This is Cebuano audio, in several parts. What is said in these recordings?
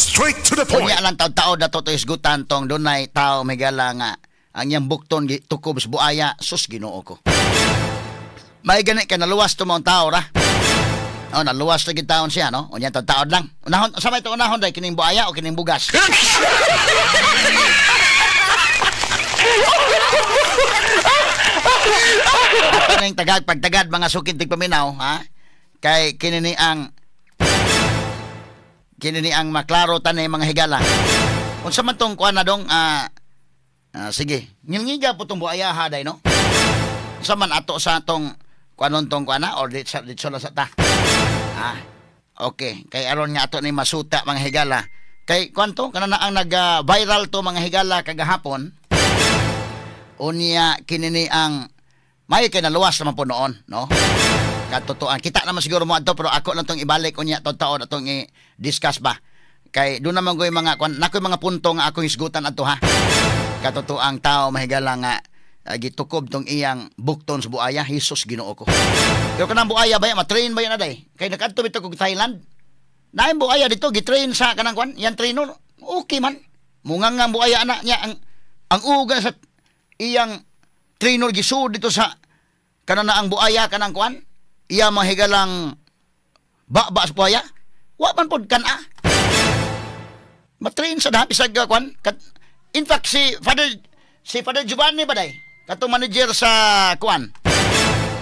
Straight to the point. Unya lang taod-taod na to isgutan tong dunay tao mahigala nga ang iyang bukton gitukob sa buaya, sus Ginoo ko. May gani ka naluwas to mong tao ra. Oh, naluwas na gid taon siya, no? Unya taod-taod lang. Unahon sa may to unahon day kining buaya o kining bugas. Kining tagad pagtagad mga sukid tigpaminaw, ha? Kay kini ang maklaro tanay mga higala. Unsa man tong kuan na dong sige. Ngilngiga po tong buaya ha day, no? Unsa man ato sa tong kuanon tong kuana or ditso la sa ta. Ah, okay. Kay aron nga ato ni masuta mga higala. Kay kuan to kana na ang nag-viral to mga higala kagahapon. Unya kini ni ang may kay naluwas naman po noon, no? Katotoan. Kita naman siguro mo adto pero ako lang tong ibalik unya taon atong i-discuss ba. Kay doon naman ko yung mga kuan nakoy mga punto nga akong hisgutan adto ha. Katotoang tao mahigala nga gitukob tong iyang bukton sa buaya, Hesus Ginoo ko. Pero kanang buaya ba matrain ba yan aday? Kay nakadto bitaw kog Thailand. Naay buaya dito gitrain sa kanang kuan, yan trainer. Okay man. Mungang nga buaya ana niya ang uga sa iyang trainer gisud dito sa kanang na ang buaya kanang kuan. Iya mahigalang ba sa buaya. Wa man pod kan-a. Matrain sa dahap bisag kuan. In fact si Father Giovanni ba day? Katong manager sa kuan.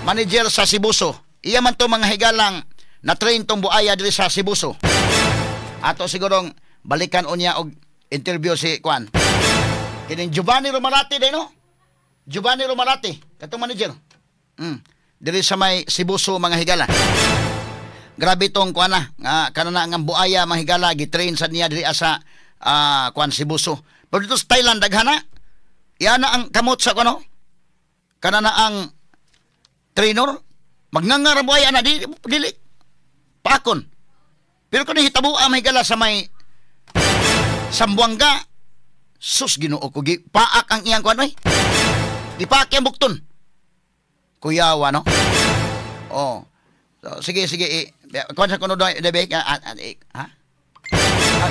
Manager sa Sibuso. Iya man to mga higalang na-train tong buaya diri sa Sibuso. Ato sigurong balikan unya og interview si kuan. Kining Giovanni Romarate day, no? Giovanni Romarate, katong manager. Diri sa may Sibuso mga higala. Grabe tong kuan na, nga kanana nga buaya mga higala gitrain sa niya diri sa kuan Sibuso. Pero dito sa Thailand daghana. Iana ang kamot sa kuno. Kanana ang trainer magngangar buaya na dili, dili paakon. Pero kun hitabo ang mahigala sa may Sambuanga, sus Ginoo ko, paak ang iyang kuan oy. Gipaak ang bukton. Kuyawa, no? Oh. So, sige kuan sa kuno do debe ha?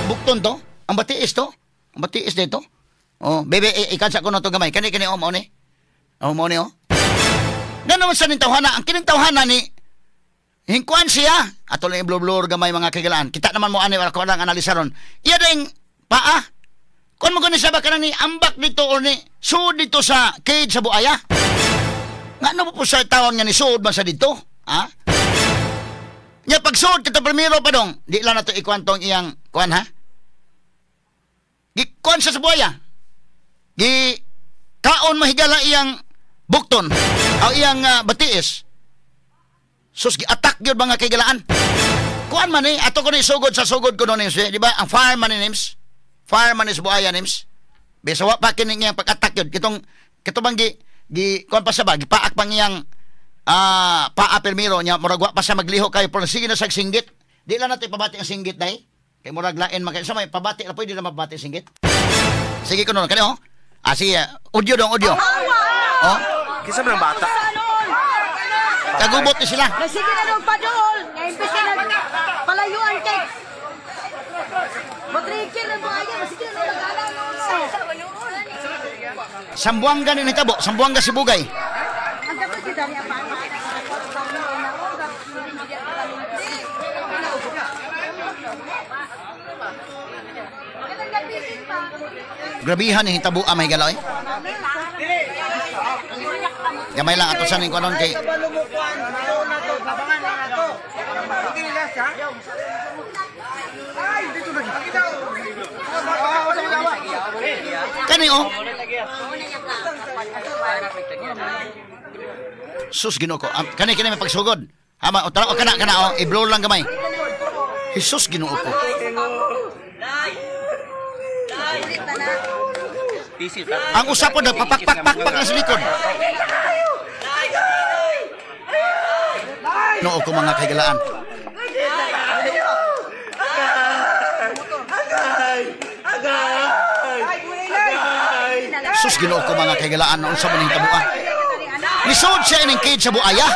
Bukton to? Ang batiis to? Ang batiis dito? Oh, bebe ikan sa kuno to gamay. Kani kani oh mao ni. Oh mao ni oh. Ngano man sa ning tawhana, ang kining tawhana ni hingkuan siya. Ato lang i-blur gamay mga kagalaan. Kita naman mo ani wala ko lang analisa ron. Iya ding paa. Kun mo gani sa ba kanang ni ambak dito or ni sud dito sa cage sa buaya. Ngano po sa tawon nga ni sud man sa dito? Ha? Nya pagsud kita primero pa dong, di lang nato ikuan tong iyang kuan ha. Gikuan sa buaya. Gi kaon mahigala iyang bukton ang iyang batiis. Sus gi-attack gyud mga kaigalaan. Kuan man ni ato ko ni sugod sa sugod ko no nims, di ba? Ang fireman ni nims. Fireman is buaya nims. Bisa wa pa kini iyang pag-attack gyud kitong kitong bang gi kuan pa sa ba gipaak pang iyang paa pirmiro nya murag wa pa sa magliho kayo pero sige na sag singgit. Di lang nato ipabati ang singgit dai. Kay murag lain man kay sa may pabati ra pwede na mabati singgit. Sige kuno kani oh. Ah sige, audio dong audio. Oh. Kinsa man ang bata? Kagubot ni sila. Sige na dong padol. Nga imbes na palayuan kay Matrikir na buaya, sige na dong mag-ala. Sambuanga ni nitabo, Sambuanga Sibugay. Grabihan ni hitabo ang may galaw eh. Gamay lang ato sa ning kuanon kay kani oh. Sus Ginoo ko. Kani kini may pagsugod. Hama o tara o kana kana oh, i-blow lang gamay. Jesus Ginoo ko. Ang usapon na papakpakpakpak na sa likod. Noo ko mga kahigalaan. Sus Ginoo ko mga kahigalaan noon sa maning tabua. Nisod siya ining cage sa buaya.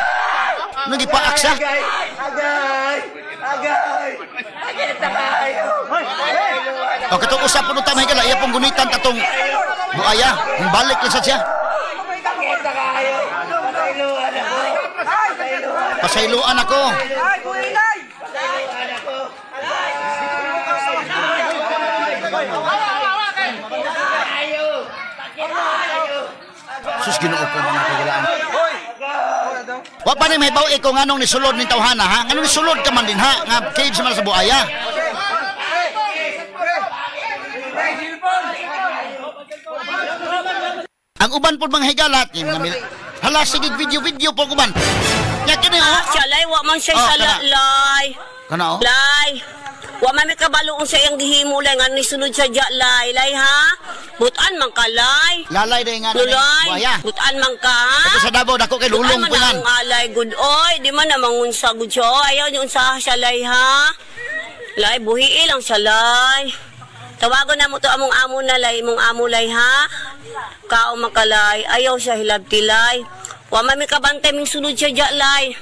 Nung ipaak siya. Agay! Agay! Agay! O katong usa po ta, mga higala, iya pong gunitan katong buaya. Balik lang sa siya. Pasayloan ako. Ay, builay! Sus, Ginoo ko, mga kagilaan. Wa pa ni may baw ko nganong nisulod ning tawhana ha. Nganong nisulod ka man din ha nga cage man sa buaya. Ang uban pod mga higalat, yung mga hala sige video-video po uban. Nya kini oh. Siya lay, wa man siya Oh, sala kana. lay. Kana oh. Lay. Wa man may kabalo unsa iyang gihimo lay nga nisulod siya diya lay. Lay ha. Butan man ka lay. Lalay day nga ni Lulay. buaya. Butan man ka ha. Kato sa Davao dako kay lulong Butan man po yan. ang alay good oy, di man na mangunsa gud siya. Oy, ayaw niyo unsa siya lay ha. Lay buhi lang siya lay. Tawagon na mo to among amo na lay, imong amo lay ha. Kao man ka lay, ayaw siya hilabti lay. Wa man mi kabantay ming sulod siya diya lay.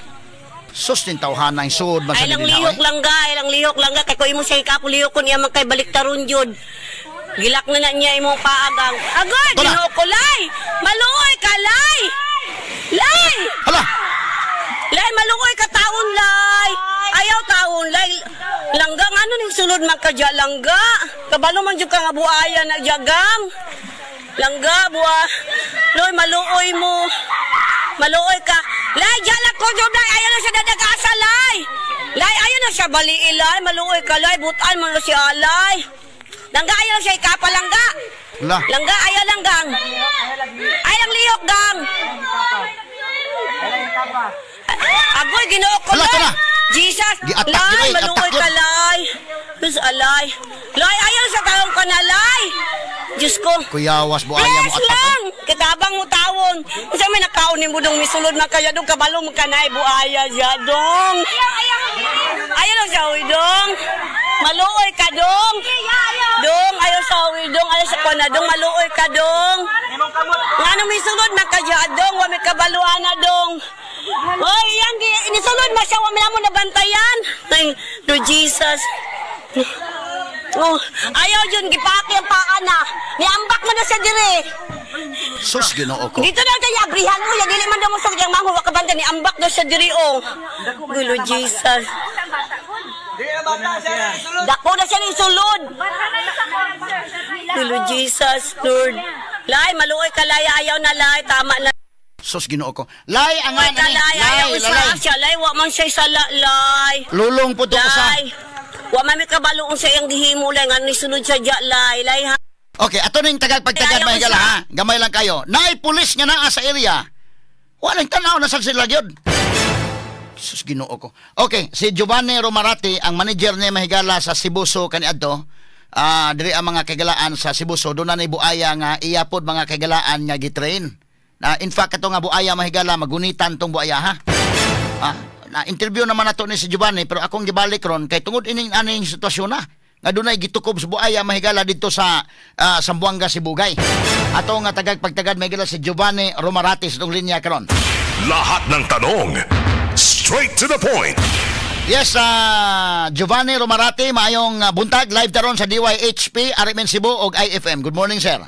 Sus ning tawhana ang suod man sa Ay lang dinhi, lihok oy. lang ga, ay lang lihok lang ga kay ko imo siya ikapo lihok kun iya man kay baliktaron jud. Gilak na na niya imong paagang. Agoy, Tara. Ginoo ko lay. Maluoy ka lay. Lay! Hala. Lay, maluoy ka taon lay. Ayaw taon lay. Langga ngano ning sulod man ka diya langga. Kabalo man jud ka nga buaya na diya gang. Langga buwa. Loy, maluoy mo. Maluoy ka. Lay, diya lang ko jud lay. Ayaw na siya dadagasa lay. Lay, ayaw na siya balii lay. Maluoy ka lay. Butan mo na siya lay. Langga, ayaw na siya ikapa langga. Hala. Langga, ayaw lang gang. Ayaw lang lihok gang. Agoy, Ginoo ko Hala, lay. tara. Jesus, Gi-attack lay, yun, oy, maluoy attack yun. ka lay. Diyos, alay. Lay, ayaw sa taong ka na lay. Diyos ko. Kuyawas buaya mo Bless attack. lang! Kitabang mo tawon. Unsa may nakaon nimo dong misulod man kaya dong kabalo mo kanay buaya siya dong. Ayaw lang siya uy dong. Maluoy ka dong. Dong ayaw sa uy dong, ayaw sa kuan na dong, maluoy ka dong. Ngano misulod man kaya dong, wa may kabaluan na dong. Oy, yang inisulod man siya wa man mo nabantayan. Ay, Lord Jesus. Oh, ayaw yun, gipaki ang paa na. Niambak mo na siya dire. Sus, Ginoo ko. Dito na kaya abrihan mo, ya dili man daw mo sa kanyang manghua ka banda niambak na siya dire oh. Gulo Jesus. Dako na siya ni sulod. Gulo Jesus, Lord. Lay, maluoy ka lay, ayaw na lay, tama na. Sus, Ginoo ko. Lay ang Maluoy ka nga ni. lay, ayaw Lay, usa lalay. siya lay, wa man siya sala lay. Lulong po to usa. Lay. Wa man may kabalo unsa iyang gihimo lay nga nisulod siya diya lay, lay ha. Okay, ato ning tagag pagtagad Ayaw mga higala usa. ha. Gamay lang kayo. Naay pulis nga naa sa area. Walang tanaw na sa sila gyud. Sus, Ginoo ko. Okay, si Giovanni Romarati, ang manager niya mahigala sa Sibuso kaniadto. Diri ang mga kagalaan sa Sibuso, doon na ni buaya nga iya pod mga kagalaan nga gitrain. Na in fact kato nga buaya mahigala magunitan tong buaya ha. Na interview naman nato ni si Giovanni pero akong gibalik ron kay tungod ining aning sitwasyon na nga dunay gitukob sa buaya mahigala didto sa Zamboanga Sibugay. Ato nga tagag pagtagad mahigala si Giovanni Romarati sa itong linya karon. Lahat ng tanong, straight to the point. Yes, Giovanni Romarati, maayong buntag live taron sa DYHP, RMN Cebu og IFM. Good morning, sir.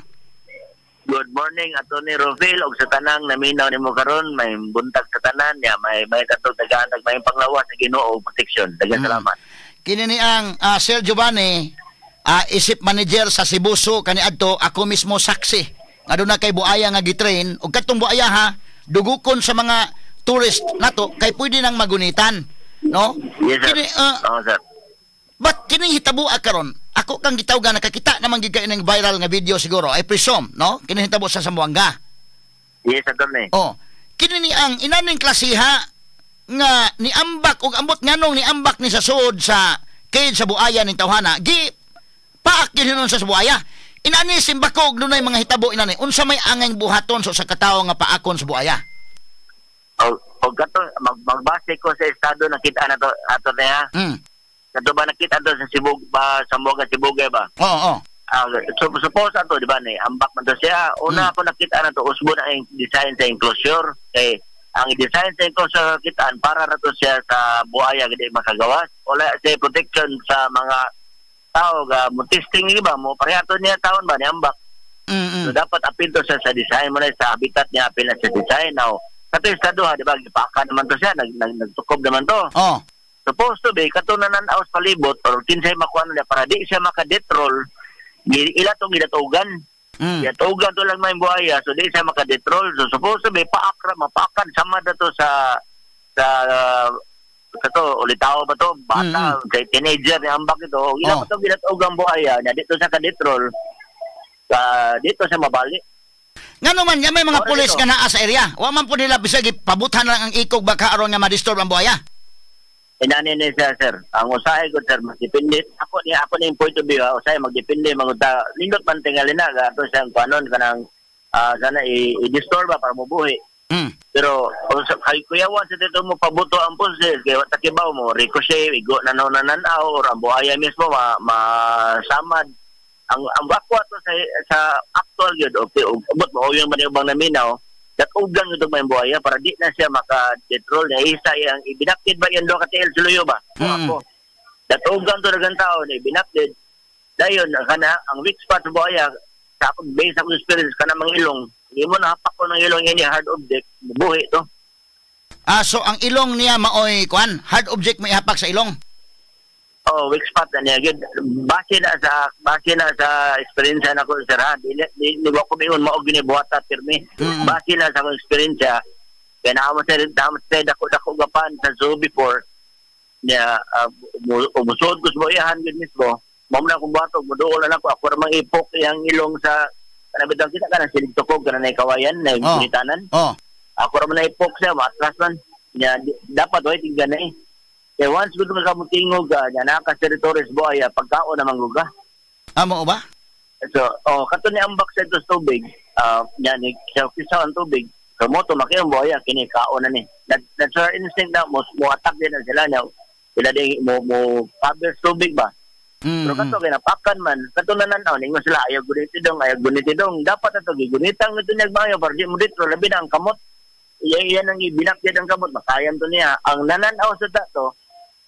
Good morning, Atty. Rofil, og sa tanang naminaw nimo karon, may buntag sa tanan ya, may katong tagaan may panglawas sa Ginoo og protection. Daghang salamat. Kini ni ang Sir Giovanni, isip manager sa Sibuso kaniadto, ako mismo saksi. Nga doon na kay buaya nga gitrain og katong buaya ha, dugukon sa mga tourist nato kay pwede nang magunitan, no? Yes, sir. Kini, Oo, sir. But kini hitabo karon, ako kang gitawgan nakakita naman gid kay ning viral nga video siguro, I presume, no? Kini hitabo sa Zamboanga. Yes, Atty. Oh, kini ni ang inaning klasiha nga niambak og ambot nganong niambak ni sa suod sa cage sa buaya ning tawhana, gi paak gyud hinon sa buaya. Inani simbakog dunay mga hitabo inani. Unsa may angay buhaton sa usa ka tawo nga paakon sa buaya? Og kato magbase ko sa estado nakita na to ato niya. Kato ba nakita to sa Cebu ba, Zamboanga Sibugay ba? Oo, oo. So, suppose ato di ba ni ambak man to siya. Una ako nakita na to usbo na ang design sa enclosure. Kay ang design sa enclosure kitaan para ra to siya sa buaya gid makagawas. Wala siya protection sa mga Tao ga mo testing iba mo pareha to niya taon ba ni ambak. So dapat apil to sa design mo na sa habitat niya, apil na sa design. Now, kato sa duha, di ba, gipaka naman to siya, nagtukob naman to. Supposed to be kato na nan-aw sa palibot or kinsay makuha niya para di siya makadetrol, ila tong gidatugan. Gidatugan to lang may buhaya, so di siya makadetrol. So supposed to be paakra, mapakan sama na to sa kato ulitaw ba to bata kay teenager ni ambak ito, ila pa to gidatugan buhaya na dito sa kadetrol ka dito siya mabali. Ngano man nga may mga Ora pulis dito. Nga naa sa area. Wa man po nila bisag ipabuthan lang ang ikog baka aron nga ma-disturb ang buhaya. Inani ni siya, sir. Ang usahay ko, sir, magdepende. Ako ni yung point of view, ha. Usahay magdepende magunta. Nindot man tingali na ato siyang kuanon kanang sana i-disturb ba para mabuhi. Pero kay kuyawan sa dito mo pabuto ang pulses kay wa takibaw mo ricochet igo na no nananaw or ang buhaya mismo ma masamad ang bakwa to sa actual gyud, okay, ug abot mo yung man ubang naminaw, datugan gyud may buhaya para di na siya maka-detrol na isa yang ibinakid ba yan do ka tiil suluyo ba. Ako datugan to dagang tao na ibinakid dayon kana ang weak spot sa buhaya sa akong base, akong experience, kana mga ilong, imo na hapak ko ng ilong ini hard object, buhi to. Ah, so ang ilong niya maoy kuan, hard object mo ihapak sa ilong. Oh, weak spot na niya. Gyud base na sa experience na ko, sir, ha. Dili di wa ko mingon mao ginibuhata pirmi. Base na sa akong experience kay naa mo sa dako dako gapan sa zoo before niya, umusod ko sa buhayahan gyud mismo. Mao na akong buhato, muduol na ako, ako ra mang ipok iyang ilong sa kana bitang kita kana silig tukog kana na kawayan na gunitanan. Ako ra man na ipok siya, matras man. Nya dapat way tinggan na eh. Kaya once gud ka mo tingog ka, nya naa ka sa territories buaya, pagkaon naman gud ka. Amo ba? So, oh, kato ni ambak sa ito sa tubig, nya ni sa kisa ang tubig, so mo to ang buaya kini kaon na ni. Natural instinct na mo mo attack din na sila nya. Sila din mo mo cover sa tubig ba. Pero kato kay napakan man, kato na nanaw ningon sila ayaw guniti dong, ayaw guniti dong. Dapat ato gigunitang nito niya maayo para di mo dito labi na ang kamot. Iya iyan ang ibinakyad ang kamot, makayan to niya. Ang nananaw sa tato,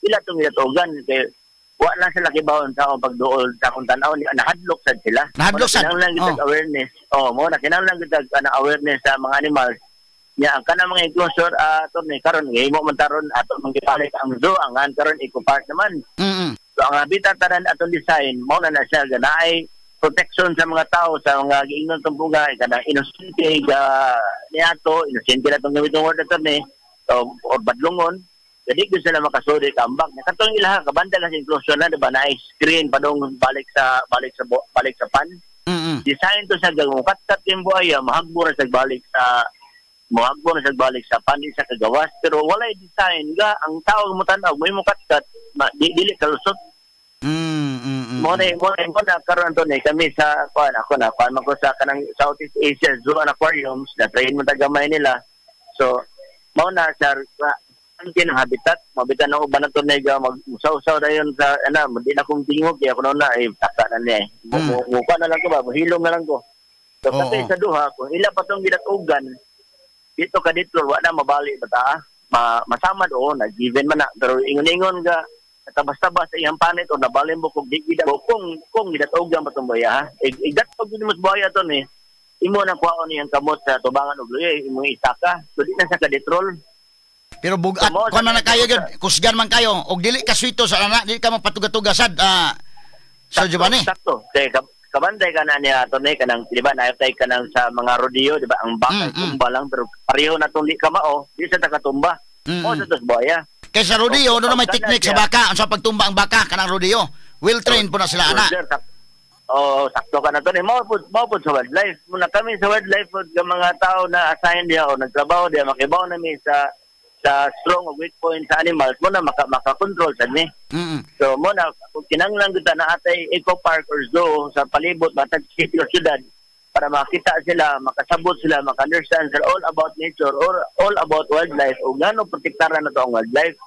ila tong gitugan kay wa lang sila kibawon sa akong pagduol sa akong tan-aw, nahadlok sad sila. Nahadlok sad? Kinahanglan kita awareness. Oh, mo na kinahanglan kita ana awareness sa mga animals. Nya ang kanang mga enclosure attorney karon gihimo man taron ato mang gibalik ang zoo, ang an karon eco park naman. So ang habitat tanan atong design mao na na siya ga naay protection sa mga tao sa mga giingnon tong buga kanang inosente ga niato, inosente na tong gamiton word, attorney, o or badlongon. Jadi gyud sila makasuri kambak. Nya katong ilaha kabanda lang sa enclosure na, diba, naay screen padung balik sa pan. Design to sa gang kat yung buaya mahagbo ra sa balik sa pan, di sa kagawas, pero walay design ga ang tao mo tan-aw mo kat ma, di, dili kalusot. Mo na karon to ni kami sa kuan, ako na kuan man ko sa kanang Southeast Asia Zoo and Aquariums na train mo tagamay nila. So mao na sir ang kinang habitat mabitan ako ba na to ga mag usaw-usaw dayon sa ana di na kong tingog kaya ako na eh taka na niya eh. Mo na lang ko ba, hilom na lang ko. So kasi sa duha kung ila pa tong gidatugan dito ka dito wa na mabali ba ta ma, masamad o na given man na, pero ingon-ingon ga tabas-tabas sa iyang panit o nabalin mo kung di gida kung gidatugan pa tong buaya ha. Igatog gid mo sa buaya to ni imo na kuhaon niyang kamot sa tubangan og luya imo isaka, so di na sa kadetrol. Pero bugat kuan man na kayo gyud, kusgan man kayo og dili ka swito sa ana, dili ka mapatuga-tuga sad, Sir Giovanni. Sakto. Kay kabantay ka na niya ato ni kanang di ba na tay kanang sa mga rodeo, di ba ang baka tumba lang pero pareho na tong di ka mao, di sa takatumba. Mo sa tos buaya. Kay sa rodeo, no, may Pagka na technique sa siya. Baka, unsa pagtumba ang baka kanang rodeo. Well trained po na sila ana. Sir, oh, sakto ka na to. Mao po sa wildlife. Muna kami sa wildlife po, ng mga tao na assign diya o nagtrabaho diya, makibaw nami sa strong o weak point sa animals mo na maka-control sad mi. So mo na kung kinahanglan gyud ta na atay eco park or zoo sa palibot matag city o syudad para makita sila, makasabot sila, maka-understand sila all about nature or all about wildlife o ngano protektaran na to ang wildlife.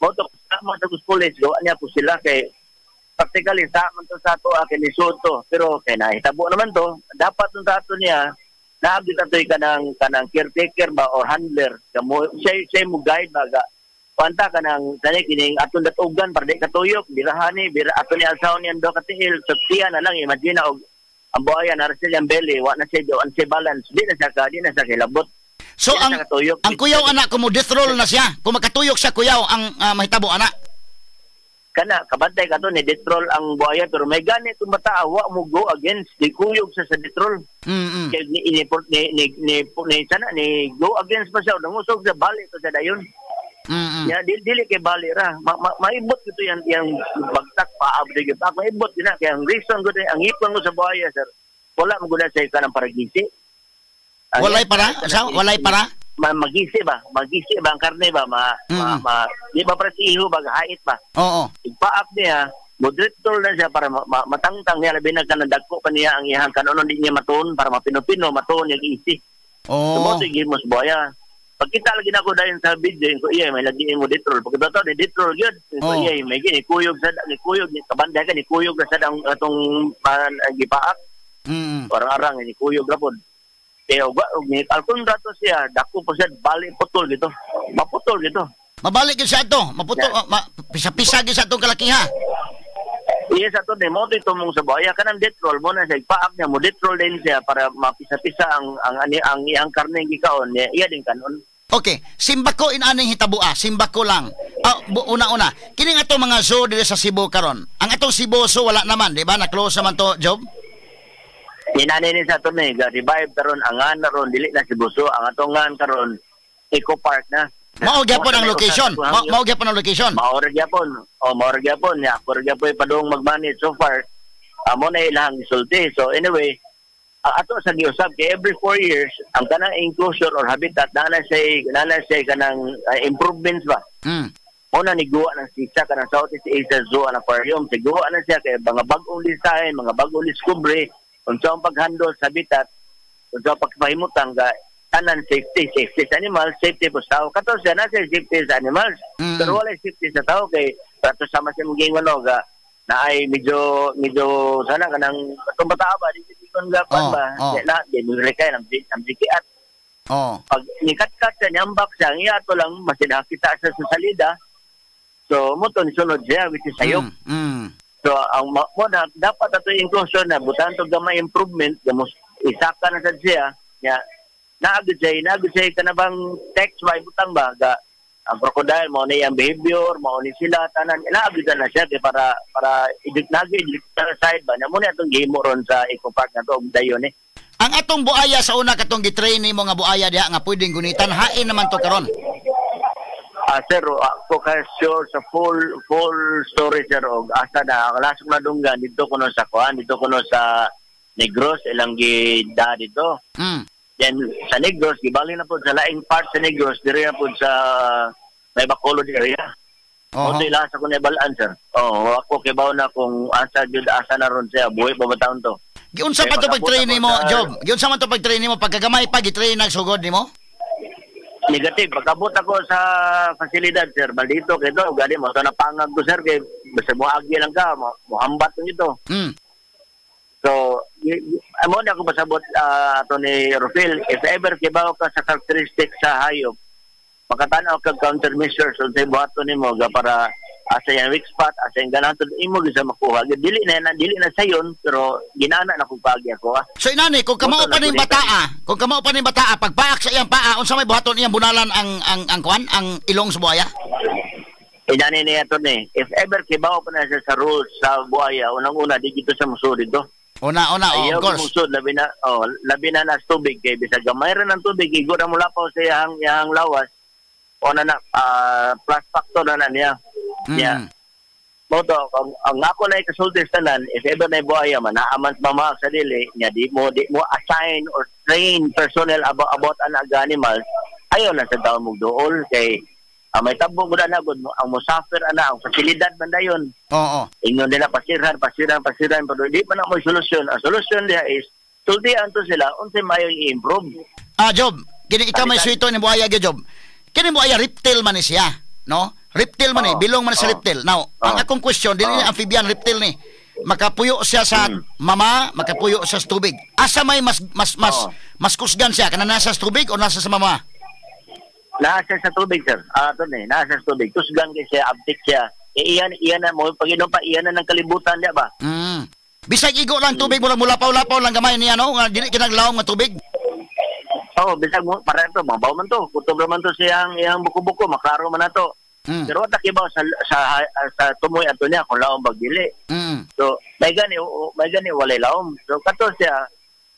Mo to sama sa police gawa niya po sila kay practically sa man to sa ato kay to, pero kay nahitabo naman to, dapat nung sa ato niya naabdi atoy kanang kanang caretaker ba or handler kamo siya siya mo guide ba ga Kuanta ka ng tani kining atong datugan para di katuyok, birahani, bira ato ni alsahon niyan do katiil, so tiya na lang imagine og ang buhaya na siya yung belly, wa na siya, wa na siya balance, di na siya kilabot. So Di na ang siya katuyok. Ang kuyaw ana kung mo death roll na siya, kung makatuyok siya kuyaw ang mahitabo ana. Kana kabantay ka to ni death roll ang buhaya, pero may gani itong bata wa mo go against di kuyog sa death roll. Kay ni ni ni ni, ni, ni, sana ni go against pa siya, nangusog sa bali to sa dayon. Ya dili, dili kay bali ra. Maibot gito yan yang bagtak paab di gyud. Ako maibot gyud na kay ang reason gud ang ipon mo sa buhaya, sir. Wala mo gud sa kanang paragisi. Walay para? Sa walay para? Magisi ba? Magisi ba ang karne ba? Ma, di ba para si iho ba hait ba? Oo. Ipaap niya, moderator na siya para matangtang niya, labi na kanang dagko pa niya ang iyang kanonon di niya matuon para mapino-pino matuon niya isi. Oo. So, mo sige mo sa buhaya. Pagkita lagi na ako dahil sa video, ko iya may lagi mo detrol. Pagkita ni detrol gyud. Ko iya may gini kuyog sa ni kuyog ni kabanday ka ni kuyog na sa ang atong gipaak. Parang arang ni kuyog ra pod. Pero og ni alkon rato siya, dako po siya bali putol gito. Maputol gito. Mabalik gyud siya ato. Maputol, pisa-pisa gyud sa atong kalakiha. Iya sa to ni mo tumong sa buhaya kanang detrol mo na siya ipaak niya mo detrol din siya para mapisa-pisa ang ani ang iyang karne gikaon niya iya din kanon. Okay, simbako inaning hitabua, simbako lang. Ah, una-una, kining ato mga zoo diri sa Cebu karon. Ang atong Cebu Zoo wala naman, di ba? Na-close naman to, Job? Inani ni sa ato ni ga revive karon ang ngan ron dili na si Buso ang atong ngan karon Eco Park na. Mao gyapon ang location. Mao gyapon ang location. Mao ra gyapon. O mao ra gyapon ya, ako ra gyapon padung mag-manage so far. Amo na ilang gisulti. So anyway, ato sa giusab kay every 4 years ang kanang enclosure or habitat na say kanang improvements ba. Una ni guwa ng sisa kanang Southeast Asia Zoo and Aquarium. Siguwa na siya kay mga bag-ong design, mga bag-ong discovery unsa ang pag-handle sa habitat, unsa ang pagpahimutang ga tanan safety, safety sa animals, safety po sa tao. Kato siya na siya safety sa animals. Pero wala safety sa tao kay prato sama siya maging ano ga na ay medyo medyo sana kanang atong bata ba di kon ga pan ba na di mo kay nam sikiat. Pag nikat-kat siya niyambak siya ang iya ato lang masinakita siya sa salida. So mo to ni sunod siya which is sayop. So ang mo na dapat ato inclusion na butan to gamay improvement gamos isaka na sad siya nya naagud siya kana bang text ba ibutang ba ga ang crocodile mao ni ang behavior mao ni sila tanan naagud na siya kay para para idik nagi side ba na mo ni atong gihimo ron sa Eco Park na to og dayon ni. Ang atong buaya sa una katong gitrain nimo nga buaya diha nga pwedeng gunitan hain naman to karon. Sir, ako ka sure sa full story sir og asa na ang lasok na dunggan dito kuno sa kuan dito kuno sa Negros ilang gida dito. Then sa Negros gibali na pod sa laing part sa Negros diri na pod sa may Bacolod area. Mo ila sa kuno balaan sir. Oh, ako kibaw na kung asa jud asa na ron siya buhi pa ba taon to. Giunsa pa to pag-train nimo, Job? Giunsa man to pag-train nimo pagkagamay pa gitrain nagsugod nimo? Negative. Pagkabot ako sa fasilidad, sir, maldito kay do, gani mo, ito napangag ko, sir, kay basta mo agi lang ka, mo hambat lang ito. So, amo na ako pasabot ato ni Rufil, if ever kibaw ka sa characteristics sa hayop, makatanaw kag countermeasures unsay buhaton nimo ga para asa yang weak spot, asa yung ganahan imo gyud sa makuha. Dili na dili na sayon pero ginana na kung paagi ako. So inani kung kamao pa ning bataa, kung kamao pa ning bataa pagpaak sa iyang paa unsa may buhaton iyang bunalan ang kuan ang ilong sa buaya? Inani niya to ni. If ever kibaw pa na siya sa rules sa buaya, unang-una di gito sa musod dito. Una-una, oh, of course. Musod, labi na oh, labi na na tubig kay bisag gamay ra ng tubig igo ra mo lapaw sa iyang lawas. Una na plus factor na niya. Yeah. Mo to ang ako na ikasulti sa tanan, if ever na buaya man naaman sa mama sa dili nya di mo assign or train personnel about an animals, ayaw lang sa tawo mugduol kay may tabo gud ana gud ang musafir ana ang fasilidad man dayon. Oo. Ingon nila pasirhan pero di pa na mo solusyon. Ang solusyon diha is sultian to sila unsay mayo i-improve. Job, kini ikaw may suwito ni buaya gyud, Job. Kini buaya reptile man ni siya, no? Reptile man eh, bilong man sa reptile. Now, ang akong question, dili ni amphibian, reptile ni. Makapuyo siya sa mama, makapuyo siya sa tubig. Asa may mas kusgan siya, kana nasa sa tubig o nasa sa mama? Naa siya sa tubig, sir. Ah, to ni, naa siya sa tubig. Tusgan kay siya, abtik siya. Eh, iyan, iyan na mo, pag inom pa, iyan na ng kalibutan niya ba? Bisag igo lang tubig mo lang, mulapaw-lapaw lang gamay niya, no? Nga dili kinang nga tubig. Oo, oh, bisag mo, para ito, mabaw man to. Kutob man to siyang iyang buko-buko, maklaro man na to. Pero wala kibaw sa tumoy ato niya kung laom bag dili. So, may gani walay laom. So, kato siya,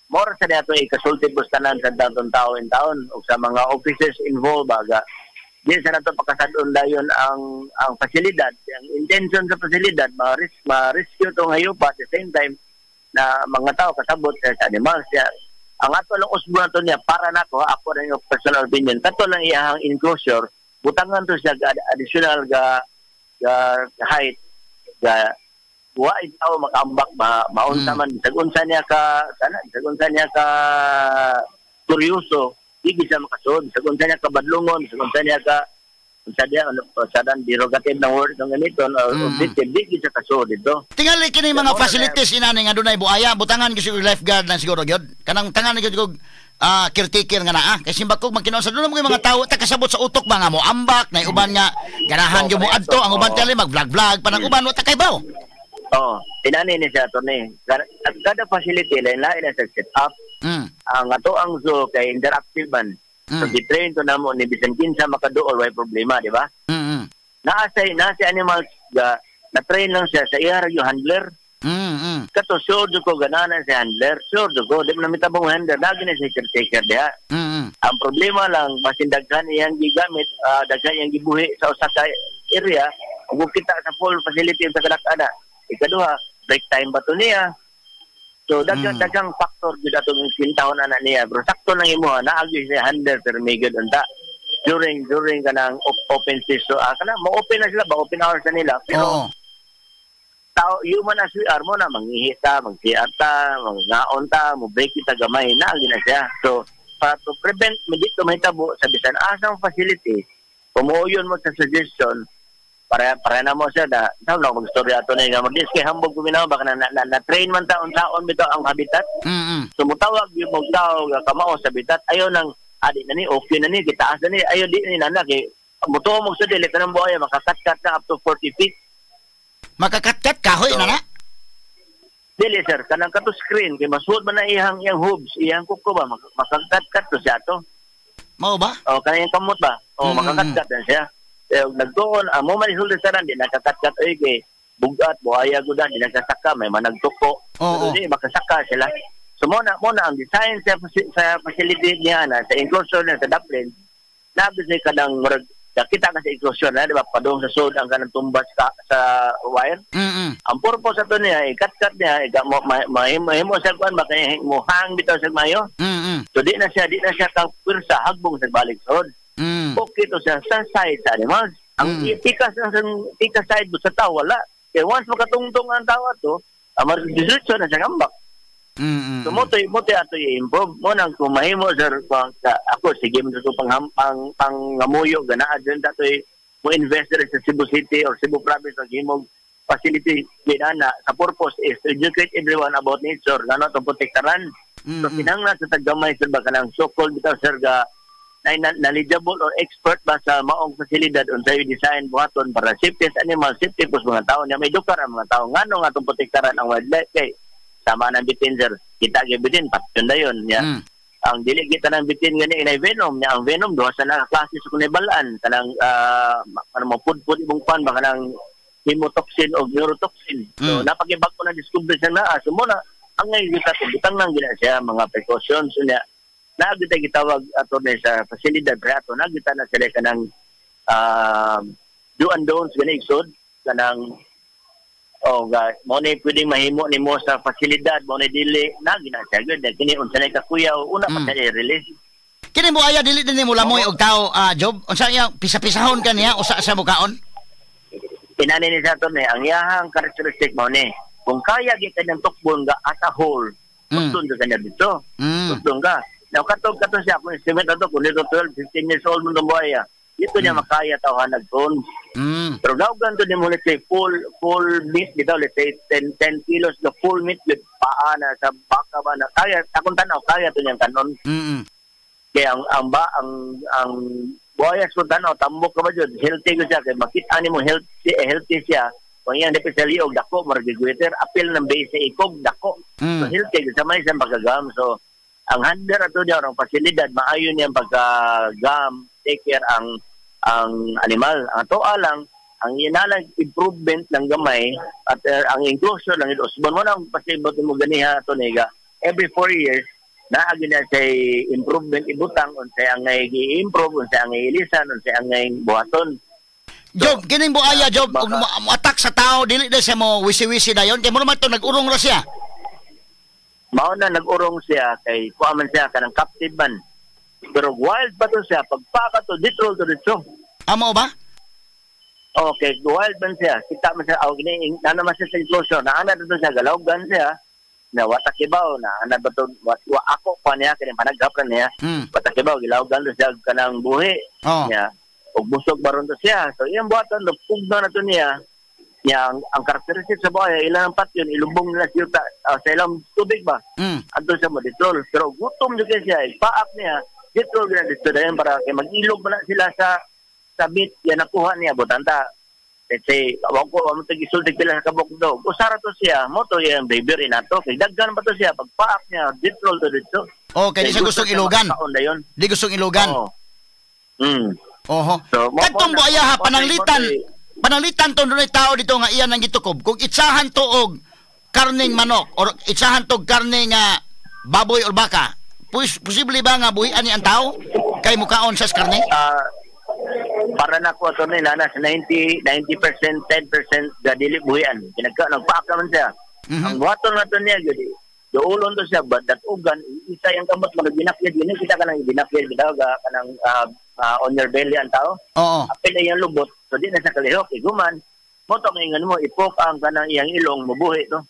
more sa niya ito ikasulti tanan sa datong tao in taon o sa mga officers involved baga. Di sa nato pakasad-on dayon ang pasilidad, ang intention sa pasilidad ma-rescue tong hayop at the same time na mga tao kasabot sa animals siya. Ang ato lang usbo nato niya para nako, ako rin yung personal opinion, kato lang iyang enclosure, butangan to siya ga additional ga height ga wa tao makaambak ba maunsa man bisag unsa niya ka sana, bisag unsa niya ka kuryoso, di siya makasud, bisag unsa niya ka badlungon, bisag unsa niya ka unsa diya ano sa dan derogative ng word ng ganito or objective, di siya kasud dito. Tingali kini mga facilities inani nga dunay buaya, butangan gyud siguro lifeguard lang siguro gyud. Kanang tangan gyud og caretaker nga naa. Kay simbako magkinuon sa dunay mga tao ta kasabot sa utok ba nga mo ambak na uban nga ganahan gyud mo adto, ang uban tele mag-vlog-vlog pa, nang uban wa ta kay baw. Oh, inani ni siya to ni. At kada facility lain lain na sa set up. Ang ato ang zoo kay interactive man. So gitrain to namo ni bisan kinsa makaduol, way problema, di ba? Naa say animals ga na train lang siya sa iya yung handler. Kato sure jud ko ganahan sa handler, sure jud ko di man mitabang handler, lagi na siya caretaker diha. Ang problema lang basin daghan iyang gigamit, daghan iyang gibuhi sa usa ka area ug kita sa full facility sa kadak-ana. Ikaduha, break time ba to niya? So daghang daghang factor jud atong kintahon ana niya. Pero sakto lang imo naa gyud siya handler pero may good unta during kanang open season, kana mo-open na sila ba, open hours na nila, pero tao, human as we are mo na manghihi ta, mag-CR ta, mangaon ta, mo break kita gamay na na siya. So para to prevent dito mahitabo sa bisan asang facility, pumuuyon mo sa suggestion para na mo siya na sa lang magstorya ato na nga mag kay hambog guminaw baka na train man ta unsaon bitaw ang habitat. So mutawag yung mong tao nga kamao sa habitat, ayaw nang adi na ni, okay na ni, gitaas na ni, ayaw di ni nana kay mutuo mo sa dili kanang buaya makakatkat na up to 40 feet. Makakatkat kahoy na na. Dili, sir, kanang kato screen kay masuod man na iyang iyang hooves, iyang kuko ba, makakatkat to siya to. Mao ba? O kanang iyang kamot ba? O makakatkat na siya. Eh nagtuon ang mo man isulti sa di nakakatkat oy kay bugat buaya gudan di nakasaka, may managtuko. Pero di makasaka sila. So mo na ang design sa facility niya na sa enclosure niya sa Daplin. Nabi siya kanang murag nakita ka sa enclosure na, di ba? Padung sa sud ang kanang tumbas ka, sa wire. Ang purpose ato niya, ikat-kat niya, ika, mo, ma, mahimo, mahimo sa kuan, baka mo hang bitaw sa mayo. So di na siya kang pwersa hagbong sa balik sud. Okay to siya sa side sa animals. Ang tikas lang sa tikas side mo sa tao, wala. Kaya once makatungtong ang tao ato, ang diretso na siya ngambak. So mo to ato i-improve mo nang kung mahimo, sir, kung, ako sige mo ko pang pang ngamuyo ganaan din ato mo invest diri sa Cebu City or Cebu Province ang himong facility ginana sa purpose is to educate everyone about nature ngano to protektaran. So kinahanglan sa taggamay, sir, ba kanang so-called bitaw, sir, ga na knowledgeable or expert ba sa maong pasilidad unsay design buhaton para safety sa animal, safety po sa mga tao niya, may dukar ang mga tao ngano nga atong protektaran ang wildlife kay sama ng bitin, sir, kita gyud bitin patyon dayon niya. Ang dili kita ng bitin gani inay venom niya, ang venom duha sa na klase sa kunibalaan kanang kanang mapudpud imong pan ba, kanang hemotoxin o neurotoxin. So napakibag ko na discovery sa naa. So mo na ang ngayon kita butang nang gina siya mga precautions niya naa gyud gitawag ato ni sa pasilidad pre ato naa gyud na sila kanang do and don'ts gani igsoon kanang oh ga mo ni pwedeng mahimo nimo sa pasilidad, mo ni dili na gina siya gyud kini unsa na kakuyaw una pa siya i-release. Kini mo aya dili din mo lamoy og tao, Job. Unsa iya pisa-pisahon ka niya usa sa mukaon? Tinani ni sa ato ni ang iyahang characteristic mo ni kung kaya gyud kanyang tukbon ga as a whole, tukton ka kanya dito. Tukton ka. Now katong kato siya kung estimate ato kung dito 12, 15 years old mo itong buaya. Dito niya makaya tawhan nagton. Pero gawgan to ni mo, let's say full meat dito, let's say 10 10 kilos the full meat with paa na sa baka ba na kaya akong tanaw kaya to niyang kanon. Kaya ang ba ang ang Buayas ko tanaw, tambok ka ba jud? Healthy ko siya kay makita nimo healthy, healthy siya. Kung iyang dapit sa liog dako murag giguiter, apil ng base sa ikog dako. So healthy sa may siyang pagkagam. So ang handler ato niya ang pasilidad maayo niyang pagkagam, take care ang animal. Ang atoa lang ang inalang improvement ng gamay at ang enclosure lang ito. Usbon mo na ang pasibot mo ganiha ato niga. Every 4 years naagi na say improvement ibutang unsay ang gi-improve, unsay ang ilisan, unsay ang buhaton. Job, kining buaya, Job, kung mo attack sa tao, dili na siya mo wisi-wisi dayon kay mo naman to nag-urong ra siya. Mao na nag-urong siya kay kuha man siya kanang captive man. Pero wild pa to siya, pagpaka to, ditrol to dito. Amo ba? Okay, wild man siya. Kita man siya, aw gini, na naman siya sa enclosure, naana to siya, galawgan siya, na watakibaw, na ana ba to, wa ako pa niya, kini panaghap ra niya, watakibaw, gilawgan to siya kanang buhi niya, ug busog baron to siya. So iyang buhaton, pugno na to niya, niya ang characteristic sa buhay, ilang ang patyon, ilubong nila siya sa ilang tubig ba? Adto siya mo ditrol. Pero gutom jud kay siya, paak niya, ditrol gyud dito dayon para kay mag-ilog man na sila sa meat yan nakuha niya butanta. Let's say, wa ko wa mo tag isulti pila sa kabok do. Usara to siya, mo to iyang behavior inato. Kay daghan pa to siya pagpaak niya, ditrol to dito. Okay, di siya gustong siya ilugan. makakaon dayon. Di gustong ilugan. Oo. Oho. So, Kadtong buaya ha, pananglitan, pananglitan to dunay tao dito nga iyan ang gitukob. Kung itsahan to og karning manok or itsahan to og karning nga baboy or baka, posible ba nga buhian ni ang tao kay mukaon sa karne? Ah, para na ko ato ni nana sa 90 90% 10% ga dili buhian. Kinagka nagpaak naman siya. Ang buhaton na to niya gyud. Duulon to siya but datugan isa yang kamot mga binakyad gini kita kanang binakyad bitaw ga kanang on your belly ang tao. Apil na iyang lubot so di na sa kalihok iguman mo to ingon mo ipok ang kanang iyang ilong mabuhi to.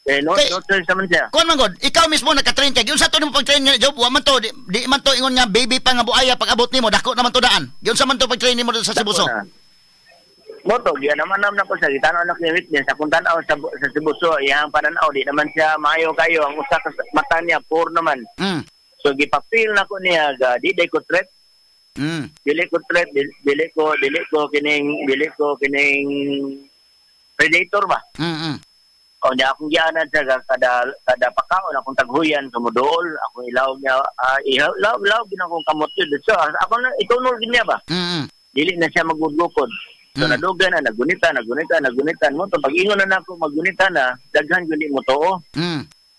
Eh no, no choice naman siya. Kuan man god, ikaw mismo naka-train kay giunsa to nimo pag-train nga, Job? Wa man to di man to ingon nga baby pa nga buaya pag abot nimo dako naman to daan. Giunsa man to pag-train nimo sa Sibuso? Dako na. Mo to giya naman naman ako sa gitanaw na kay witness akong tan-aw sa Sibuso iyang pananaw di naman siya maayo kayo ang usa ka mata niya poor naman. So gipapil na ko niya ga di day ko threat. Dili ko threat, dili ko kining predator ba. O niya akong gianan siya ga kada kada pakaon akong taghuyan sumuduol akong ilawog niya ilawog ilawog gid akong kamot yun. So ako na itunol gid niya ba. Dili na siya magugukod. So nadugay na nagunita nagunita nagunitan mo to pag ingon na nako magunita na daghan gyud mo tuo.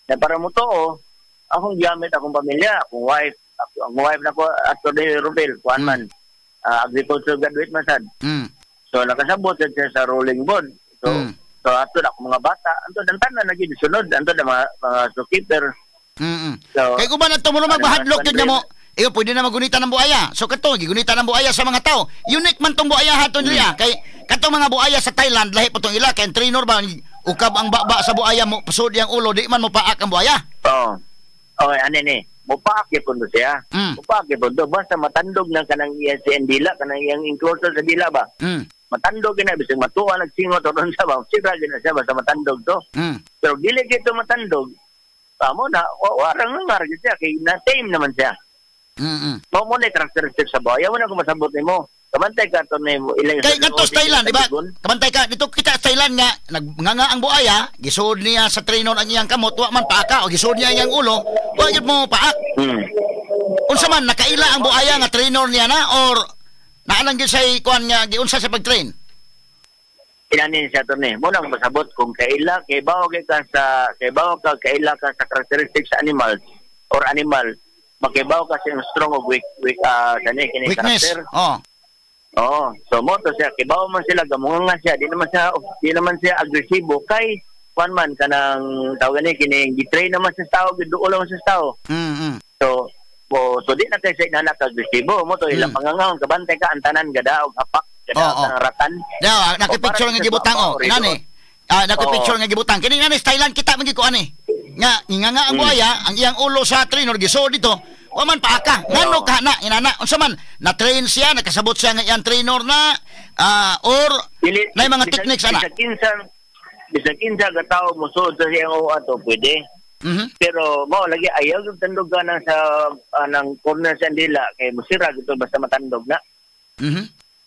Na para mo tuo akong gamit akong pamilya, akong wife, ako, ang wife nako ato ni Rubel kuan man agriculture graduate man sad. So nakasabot siya sa rolling board. So so ato na akong mga bata, anto dan tanan na gyud sunod, anto na mga zookeeper. So Kay uban ato mo ano, maghadlok gyud nga mo. husbandry. Iyo pwede na magunita ng buaya. So kato gigunita ng buaya sa mga tao. Unique man tong buaya haton diri ah. Kay katong mga buaya sa Thailand lahi po tong ila kay ang trainer ba ukab ang baba sa buaya mo pasud yang ulo di man mo paak ang buaya. Oo. Okay, ano ni? Mupaak gyud to siya. Mupaak gyud to basta matandog ng kanang iyang si dila, kanang iyang enclosure sa dila ba. Matandog gyud na bisag matuwa nagsingot ron sa ba. Sira gyud na siya basta matandog to. Pero dili gito matandog. Tamo na, warang nga gyud siya kay na tame naman siya. Mao mo na characteristic sa buaya mo na kung masabot nimo. Kabantay ka to nimo ilang Kay kadto sa Thailand, di ba? Kabantay ka dito kita sa Thailand nga nagnganga ang buaya, gisuod niya sa trainer ang iyang kamot, wa man paaka o gisuod niya iyang ulo, wa gyud mo paak. Unsa man nakaila ang buaya nga trainer niya na or naalang gyud say kuan nga giunsa sa pag-train? Inanin siya to ni. Mo nang masabot kung kaila kay bawo kay ka sa kay bawo ka kaila ka sa characteristics sa animals or animal makibaw ka sa iyong strong o weak weak kani kini Weakness. character. Oh. Oo. So mo to siya kibaw man sila gamunga nga siya di naman siya agresibo kay kuan man kanang tawag ni kini gi-train naman sa tao giduol naman sa tao. So so di na kay sa inanak agresibo mo to ilang pangangahon kabantay ka ang tanan gadaog hapak gadaog Oo. ang ratan. Daw, naki-picture O, nga para gibutang sa oh. Inani. Ah, naki-picture nga gibutang. Kini nga ni sa Thailand kita man gyud ko ani. Nga nga nga ang buaya, ang iyang ulo sa trainer gisuod dito. Wa man paaka. Ngano ka na inana unsa man na-train siya, nakasabot siya nga iyang trainer na or Dili, na mga bisag- techniques ana. Bisag kinsa ka tao mosuod sa iyang uwa to pwede. Pero mao lagi ayaw gyud tandog ka nang sa ng corner sa dila kay musira gito basta matandog na.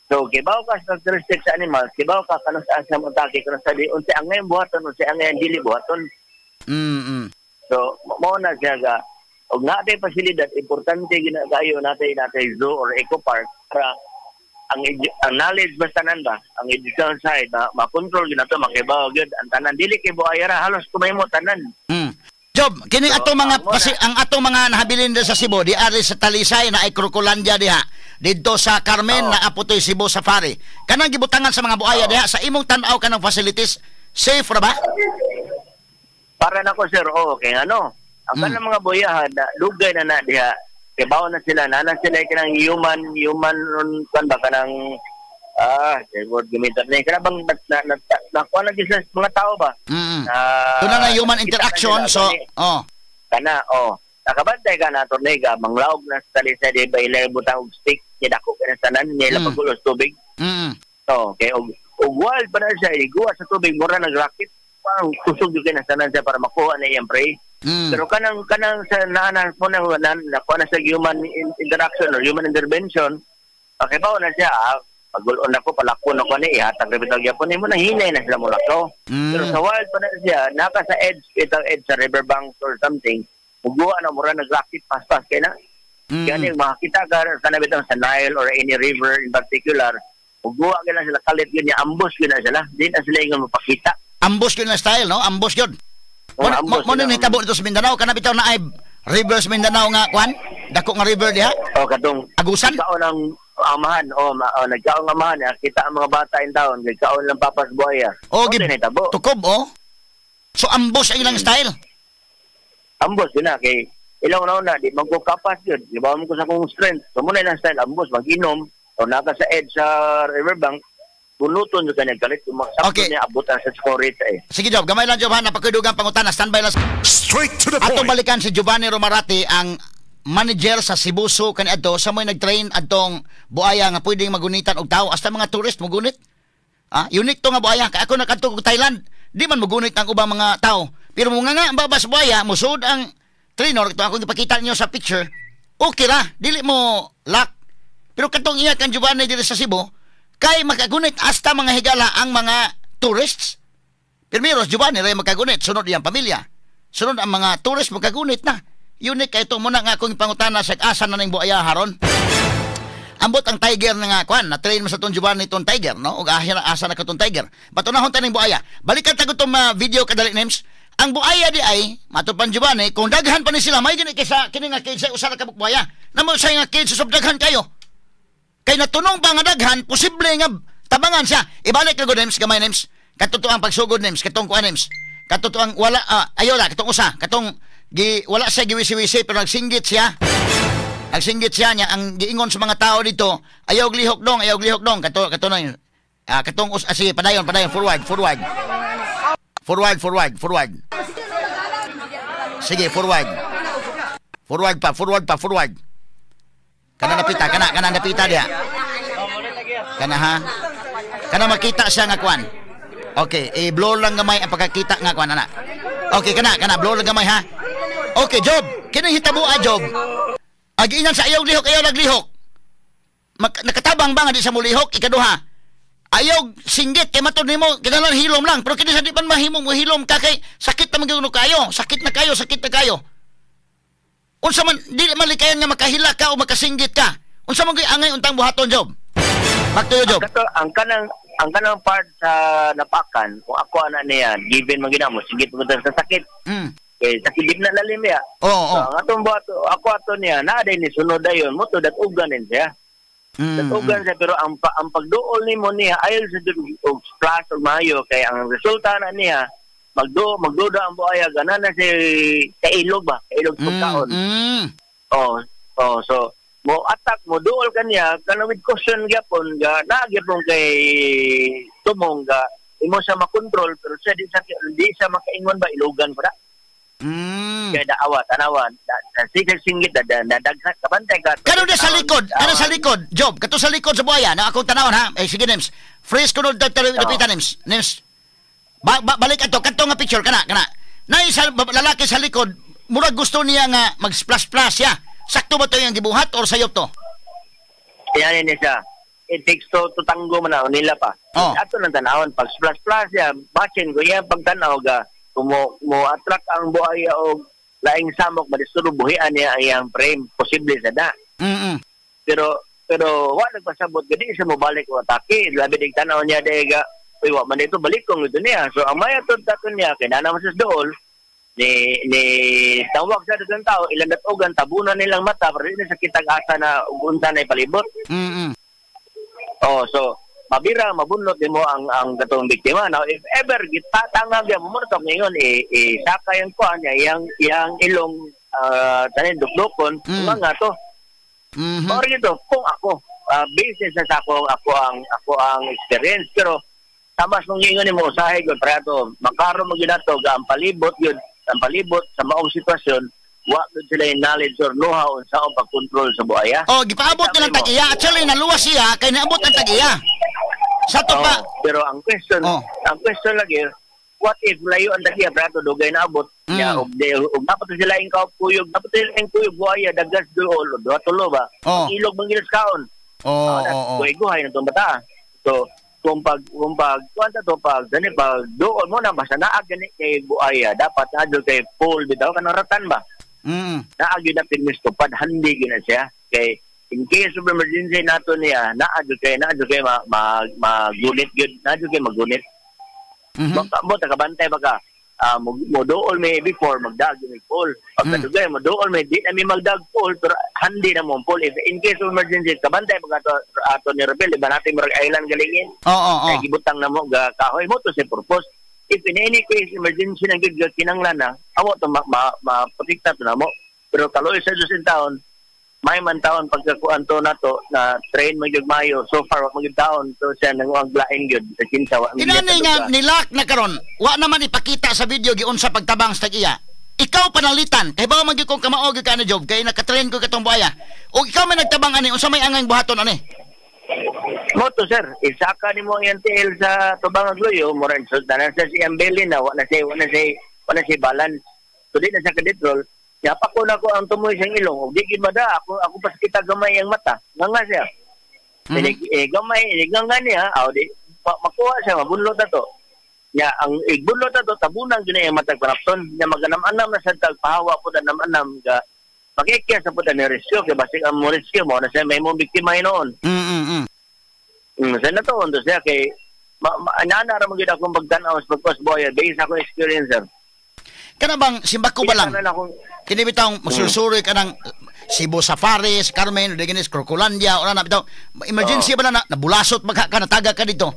So kibaw ka sa characteristics sa animals, kibaw ka kanus sa mo atake, kanus sa di, unsa ang ngayon buhaton, unsa ang ngayon dili buhaton. So mao na siya ga og natay pasilidad, importante gina kayo natay zoo or eco park para ang knowledge basta tanan ba, ang education side na ma-control gina to, makibaw gyud ang tanan, dili kay buaya ra, halos kumay mo tanan. Job, kini So, ato mga ang muna- kasi ang ato mga nahabilin diri sa Cebu, di ari sa Talisay na ay Crocolandia diha. Didto sa Carmen na apotoy Cebu Safari. Kanang gibutangan sa mga buaya diha, sa imong tan-aw kanang facilities, safe ra ba? Para nako, sir, oh, kay ano, ang kanang mga buyahan na dugay na na diha, kibaw na sila, na sila kanang human human kan ba, kanang word gamitan ni kana bang na na na, na, na, na sa mga tao ba? Doon na human Kita na interaction, sila, so gani. Oh. Kana, oh, nakabantay ka na tornega, manglaog na sa Talisay, di ba, ila butang og stick niya, dako ka na tanan niya, ila pagulos tubig. Oh, kay og wild pa na siya, iguwa sa tubig, mura nag-rocket parang kusog gyud kay na tanan siya para makuha na iyang prey. Pero kanang sa naana mo na na nakuha na sa human interaction or human intervention, okay ba na siya, pagulon ako, palakon ako ni, ihatag ra bitaw gyapon nimo na, hinay na sila molakaw. Pero sa wild pa na siya, naka sa edge, itang edge sa riverbanks or something, muguwa na, mura nag-rocket paspas kay na. Gani makakita ka kana bitaw sa Nile or any river in particular, muguwa ka lang sila kalit yun niya, ambos yun na sila. Di na sila ingon mapakita. Ambos yun na style, no? Ambos yun. Oh, Mo ambos mo sila. Ni hitabo dito sa Mindanao, kana bitaw na ay river sa Mindanao nga kwan, dako nga river diha. O katong Agusan. Nagkaon ang amahan, o ma, oh, nagkaon ang amahan, kita ang mga bata in town, nagkaon lang papas buaya. O Mo gib din nahitabo. Tukob, oh. So ambos ang ilang style. Ambos yun na kay ilang na di man ko kapas yun. Di ba mo ko sa akong strength. So muna ilang style ambos mag-inom o naka sa edge sa riverbank, bunuton yung kanyang kalit, kung magsakto niya abutan sa score rate eh. Sige, Job, gamay lang, Job, ha, napakuydugang pangutana, standby lang. Straight to the Atong point. balikan si Giovanni Romarate, ang manager sa Cebu Zoo kaniadto sa mo'y nag-train adtong buaya nga pwedeng magunitan og tao, hasta mga tourist mogunit. Ah, unique to nga buaya kay ako nakadto og Thailand, di man mogunit ang ubang mga tao. Pero mo nga ang babas buaya, musud ang trainer ito akong ipakita niyo sa picture. Okay ra, dili mo lock. Pero katong iya kan Giovanni diri sa Cebu, kay makagunit hasta, mga higala, ang mga tourists. Primero, si Giovanni ray makagunit, sunod iyang pamilya. Sunod ang mga tourist makagunit na. Unique kay ito muna nga akong pangutana sa asa na ning buaya haron. Ambot ang tiger na nga kwan, na train mo sa tong Giovanni tong tiger, no? Og asa, asa na katong tiger. Batunahon ta ning buaya. Balikan ta tong video kadali, names. Ang buaya di ay, matod pan Giovanni, kung daghan pa ni sila, may gani kaysa kini nga cage, usa ra ka buaya. Namo sa nga cage sub daghan kayo. Kay natunong pa nga daghan, posible nga tabangan siya. Ibalik na names, gamay, names. Katotoo ang pagsugod, names, katong kuan, names. Katotoo ang wala, ayo la, katong usa, katong gi, wala siya giwisi-wisi pero nagsinggit siya. Nagsinggit siya niya ang giingon sa mga tao dito, "Ayaw lihok dong, ayaw lihok dong." Kato kato na yun. Katong sige, padayon, padayon, forward, forward. Forward, forward, forward. Sige, forward. Forward pa, forward pa, forward. Kana napita, kana kana napita diha. Kana ha. Kana makita siya nga kwan. Okay, i-blur lang gamay ang pagkakita nga kwan ana. Okay, kana kana blur lang gamay ha. Okay, Job. Kini hitabo a Job. Agiinan sa ayaw lihok, ayaw naglihok. Nakatabang ba nga di sa mulihok? Ikaduha. Ayaw singgit kay matod nimo kinahanglan hilom lang, pero kini sa di man mahimo mo hilom ka kay sakit na man gyud kayo, sakit na kayo, sakit na kayo. Unsa man dili man likayan nga makahila ka o makasinggit ka? Unsa man gyud angay untang buhaton, Job? Back to you, Job. Ang kanang part sa napakan, kung ako ana niya, given man ginamo, singgit mo sa sakit. Kay sakit di na lalim ya. Oo, So, ang atong buhat, ako ato niya, naa day ni sunod dayon, mo to datugan din siya. Datugan siya, pero ang pagduol nimo niya ayon sa dun og splash og maayo kay ang resulta na niya magduda ang buaya, gana na si kailog ba, kailog pagkaon. Oh, so mo attack, mo duol kaniya kana with caution gyapon ga na gyapon kay tumong ga imo siya makontrol, pero siya di siya makaingon ba, ilugan pa. Kaya daawa tanawa da, da, sige singgit da, da, da, daghan kabantay ka. Kano di sa likod, kano sa likod, Job, kato sa likod sa buaya, na akong tanawon ha. Eh sige, Nems. Freeze ko nun, dapita, Nems. Nems. Ba, balik ato, kadto nga picture kana, kana. Na isa lalaki sa likod, murag gusto niya nga mag-splash-splash siya. Sakto ba to yung gibuhat or sayop to? Yan ni siya. It takes two to tango man na nila pa. Ato nang tanawon pag splash splash ya, basin ko iya pagtanaw ga kung mo attract ang buaya og laing samok, madisturbo, buhian niya ang iyang frame, posible sa da. Pero pero wa nagpasabot gadi sa mo balik o atake, labi dig tanaw niya dai ga, uy, wa man dito, balik kong ito niya. So ang maya to tato niya kay nana man sa dool ni ni tawag sa dagang tao, ilang datogan, tabunan nilang mata pero di na sa kitag asa na ug unsa na ipalibot. Oh, so mabira mabunot nimo ang katong biktima. Now, if ever gitatangag ya mo to ngayon, eh, saka yung kuan niya, iyang iyang ilong, tanin dukdukon, mga to. Or ito, kung ako, basis sa ako ang experience, pero tamas mong ingon nimo usahay gyud para ato makaro mo gyud ato ga ang palibot gyud, ang palibot sa maong sitwasyon, wa gyud sila yung knowledge or know-how unsa ang pag-control sa buaya. Oh, gipaabot nilang tag-iya. Actually, naluwas siya kay naabot ang tag-iya. Sa to pa. Oh, pero ang question, ang question lagi, what if layo ang tag-iya pero ato dugay naabot? Ya, og di og dapat sila ing kuyog, dapat sila ing kuyog buaya dagas duol, duha tulo ba? Ilog man gyud kaon. Oh, oh, oh. Guhay na itong bata. So, kung pag, kuan ta to, pag, gani, pag doon mo na, basta naag gani kay buaya, dapat na kay pole, bitaw, kanang ratan ba? Naag yun na pinmistupad, handi yun na siya. Kay, in case of emergency nato niya, naag kay ma, ma, magunit yun, naag kay magunit. Baka mo, takabantay baka, mo dool may before magdag may pole. Pagkadugay mo dool may di na may magdag pole, pero handi na mo ang pole. If in case of emergency, kabantay pag ato ato ni Rebel, di ba natin murag island galingin? Oo. Kay gibutang na mo ga kahoy mo to sa purpose. If in any case emergency na gyud ga kinanglan na, amo to ma, ma, ma-protekta to na mo. Pero kaloy sa Diyos in taon, may man taon pagkakuan to nato na train mo gyud mayo, so far wa man gyud taon to siya nang ang lain gyud sa kinsa wa man gyud Inani nga sa nilak na karon, wa naman ipakita sa video giunsa pagtabang sa tag-iya. Ikaw panalitan, kay bawa man gyud kong kamao gyud ka na job kay nakatrain ko katong buaya. O ikaw may nagtabang ani, unsa may angay buhaton ani? Mo to, sir, isaka nimo ang tiil sa tubang agluyo, mo rin so tanan sa siyang belly na wa na siya balance. So di na siya ka-detrol. Ya pa ko na ko ang tumoy siyang ilong, ug di gid mada ako ako pas kita gamay ang mata. Nga nga siya. Eh, gamay, eh, nga nga niya, aw di makuha siya, mabunlot na to. Ya, ang igbunlot na to, tabunan gyud na iyang matag panapton. Nya maganam-anam na sa tag pahawa po na nam-anam ga makikya sa po ni rescue kay basig ang mo rescue mo na siya may mong biktima noon. Sa na to, to siya kay ma, ana ra man gyud akong pagtan-aw sa pagkos boy based sa akong experience, sir. Kana bang simbako ba lang? Pila na akong Kini bitawng masursuroy ka ng Cebu Safaris, Carmen, Rodriguez, Crocolandia, ora na bitaw. Emergency ba na nabulasot magka ka, nataga ka dito.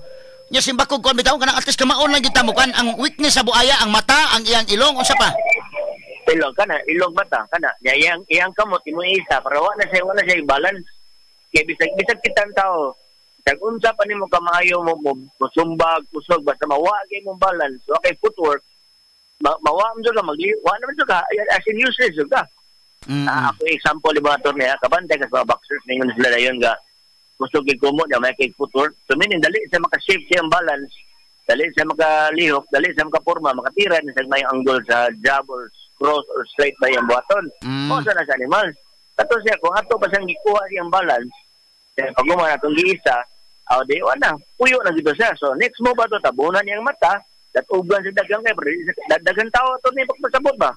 Nya simbako kuan bitaw kanang at least kamaon lang kita mo kuan ang weakness sa buaya, ang mata, ang iyang ilong, unsa pa? Ilong kana, ilong mata kana. Nya iyang iyang kamot imo isa para wa na siya balance. Kay bisag bisag kitang tao, bisag unsa pa nimo kamaayo mo sumbag, kusog, basta mawa gyud mong balance, wa kay footwork, mawa mo ka magli, wa naman jud ka as in useless jud ka. Ah, ako example di ba ato niya, kabantay ka sa mga boxers ningon sila dayon ga kusog gyud kumo niya may kay footwork. So meaning dali siya maka-shape siyang balance, dali siya makalihok, dali siya makaporma, makatira ni sa may angle sa jab or cross or straight ba yung buhaton. O sa na sa animals. Kato siya, kung ato pa siyang gikuha siyang balance, then pag gumana atong giisa, aw di wala, puyo na gito siya. So next mo ba to, tabunan niyang mata, datugan sa dagang kay dagang tao to ni pagpasabot ba?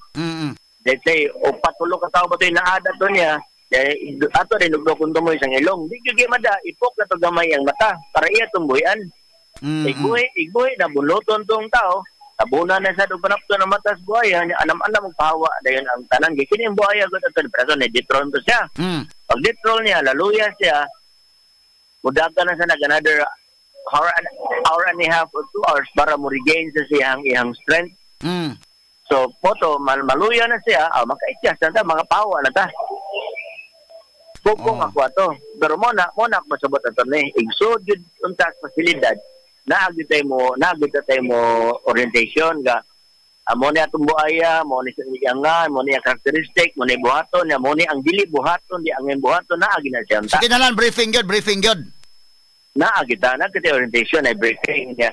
Let's say, o patulo ka tao ba ito yung naada to niya, eh, ato rin, nugdokon to mo isang ilong. Di gyud mada, ipok na to gamay ang mata para iya tumbuyan. Igbuhi, igbuhi na buloton tong tao, tabunan na sa panapto ng mata sa buhaya, niya anam-anam ang pahawa dayon ang tanan. Kini ang buhaya gud ato, pero ni dethrone to siya. Pag dethrone niya, laluya siya, mudagan na siya nag another hour and a half or 2 hours para mo regain sa siyang iyang strength. So, poto, maluya na siya, makaityas na ta, mga pawa na ta. Kung ako ato. Pero mo na ako masabot ato ni. Igsood yun unta sa pasilidad, naagid tayo mo orientation ga. Mo ni atong buaya, mo ni sa iyang nga, mo ni ang characteristic, mo ni buhaton, ya, mo ni ang dili buhaton, di ang buhaton, naagi na siya unta. Sige na lang, briefing gyud, briefing gyud. Naagi ta, naagi tayo orientation ay briefing niya.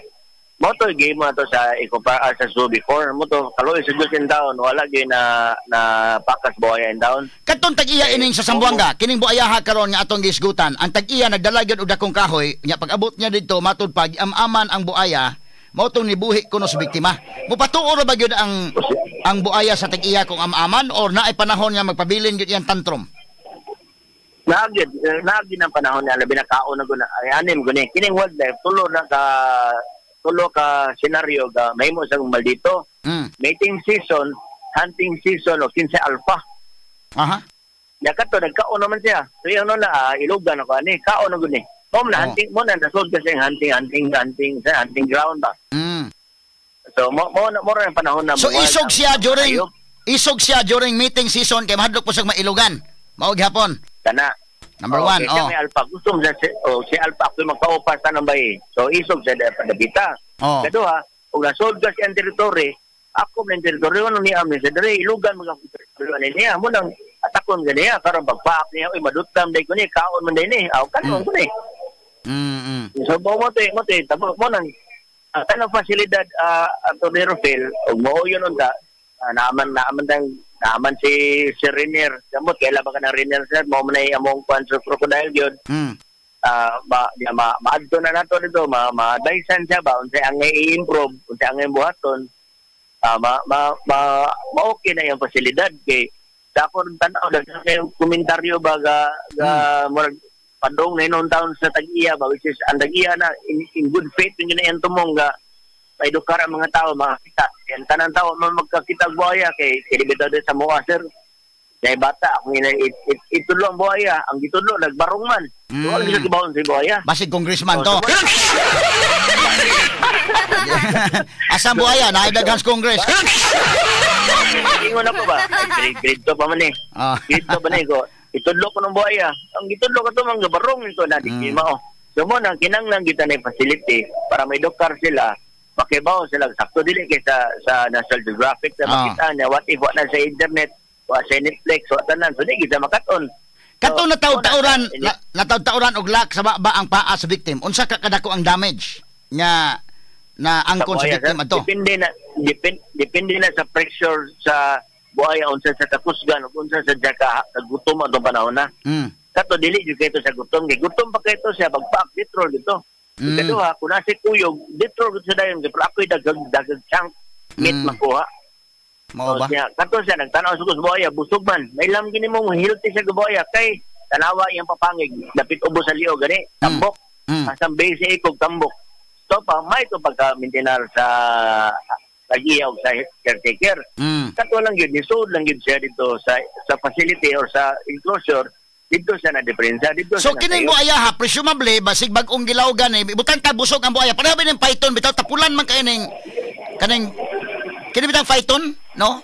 Mo to game mo to sa ikupa sa zoo before mo to kaloy sa Diyos in town wala gyud na na pakas buaya in town. Katong tag-iya ining sa Zamboanga, kining buayaha karon nga atong gisgutan, ang tag-iya nagdala gyud og dakong kahoy, nya pag-abot niya didto matud pag am-aman ang buaya, mao tong nibuhi kuno sa biktima. Mopatuo ra ba gyud ang buaya sa tag-iya kung am-aman or naay panahon nga magpabilin gyud iyang tantrum? Naagid ang panahon niya labi na kaon na guna ay anim guni kining wildlife tulo ka senaryo ga mahimo sa maldito. Mating season, hunting season o kinsa alpha. Aha. Ya kato nagkaon naman siya. So yung na ilugan ako ani kaon na guni. Mo na hunting mo na nasod kasi hunting sa hunting ground ba. So mo ra ang panahon na. So isog siya during mating season kay mahadlok po sa mailugan. Mao gihapon. Kana. Number one, okay, oh. May alpha. Gusto mo si alpha ako magkaupas sa nang bayi. So isog sa dabita. Oh. Kaduha, kung nasod ka siyang teritoryo, ako ng teritoryo ano niya amin sa dere, ilugan mga teritoryo niya. Mo nang atakon ganiya, karon pagpaak niya, uy, madutam day ko ni, kaon man day ni, aw, kanon ko ni. So, mo te, tabo mo nang, tanong fasilidad, Atty. Rufil, og mo yun unta, naaman si Rainier. Gamot, kaila ba ka ng Rainier, sir? Mo man ay among kwan sa crocodile yun. Maadto na nato dito, ma-advisean siya ba, unsay ang i-improve, unsay ang buhaton, ma-okay na yung fasilidad. Kay, sa akong tanaw, daghan kayo komentaryo ba, murag padong na inon taon sa tag-iya ba, which is, ang tag-iya na, in good faith, yun na yung tumong, ga, paedukar ang mga tao, makakita. Yan, tanang tao, magkakita ang buhaya, kay kilibitaw din sa mua, sir. Kaya bata, kung itudlo ang buhaya, ang gitudlo, nagbarong man. So, wala siya kibawon sa buhaya. Basig congressman to. Asa buhaya, naidaghans congress. Ingon ako ba? Grade 2 pa man eh. Grade 2 pa na eh. Itudlo ko ng buhaya. Ang gitudlo ko ito, mga barong ito na, di mao. So mo nang kinanglang kita na yung facility para may doktor sila, makibaw sila. Sakto dili kay sa National Geographic na makita niya, what if, what na sa internet, wa sa Netflix, wa tanan. So di kita makaton. Kato so, nataw-tauran og lak sa baba ang paa sa victim. Unsa ka kadako ang damage nga na angkon sa victim adto? Depende na sa pressure sa buaya unsa sa kakusgan ug unsa sa kagutom atong panahon na. Kato dili jud kayto sa gutom, kay gutom pa kayto siya pagpaak detrol dito. Ikaduha, kung nasa kuyog, detrol gud sa dayon kay ako'y daghang chunk meat makuha. Mao ba? Siya, kato siya nagtanaw sa buaya, busog man. May lam gini mong healthy sa buaya kay tanawa iyang papangig, dapit ubo sa liog gani, tambok. Asang base ikog tambok. So pa may to pagka maintainer sa tag-iya og sa caretaker. Kato lang yun, nisod lang yun siya dito sa facility or sa enclosure. Dito siya na diferensya. Dito so kining buaya ha, presumably basig bag-ong gilawgan eh, butang ta busog ang buaya. Pareho ba ning python bitaw tapulan man kay ning kaning kini bitang python, no?